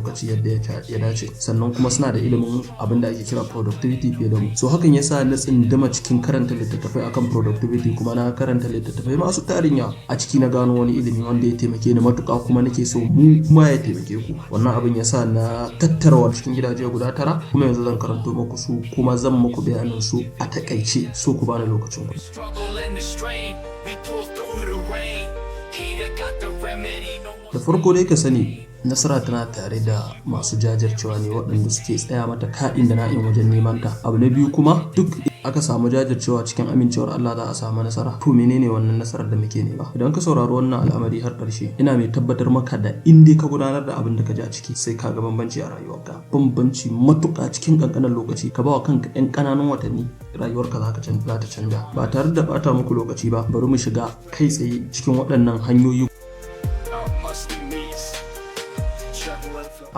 Lokaci yadda ya dace, sannan kuma suna da ilimin abin da ake kira productivity fiye da mu. So hakan yasa na tsinduma cikin karanta littattafai akan productivity, kuma na karanta littattafai masu tarin yawa. A ciki na gano wani ilimi wanda ya taimake ni matuƙa, kuma nake so mu kuma ya taimake ku. Wannan abin yasa na tattara wa cikin gidaje guda tara, kuma yanzu zan karanto muku su, kuma zan muku bayanin su a takaice. So ku bani lokacin ku. Struggle and the strain, we pull through the rain. He that got the remedy, no more. Da farko dai, ka sani nasara tana tare da masu jajircewa ne, waɗanda suke tsaya mata ka'in da na'in wajen neman ta. Abu na biyu kuma, duk aka samu jajircewa, cikin amincewar Allah za a samu nasara. To, menene wannan nasarar da muke nema? Idan ka saurari wannan al'amari har ƙarshe, ina mai tabbatar maka da in dai ka gudanar da abin da ka ji a ciki, sai ka ga bambanci a rayuwarka, bambanci matuƙa, cikin ƙanƙanin lokaci. Ka ba wa kanka 'yan ƙananun watanni, rayuwarka za ta canja. Ba tare da bata muku lokaci ba, bari mu shiga kai tsaye cikin waɗannan hanyoyi.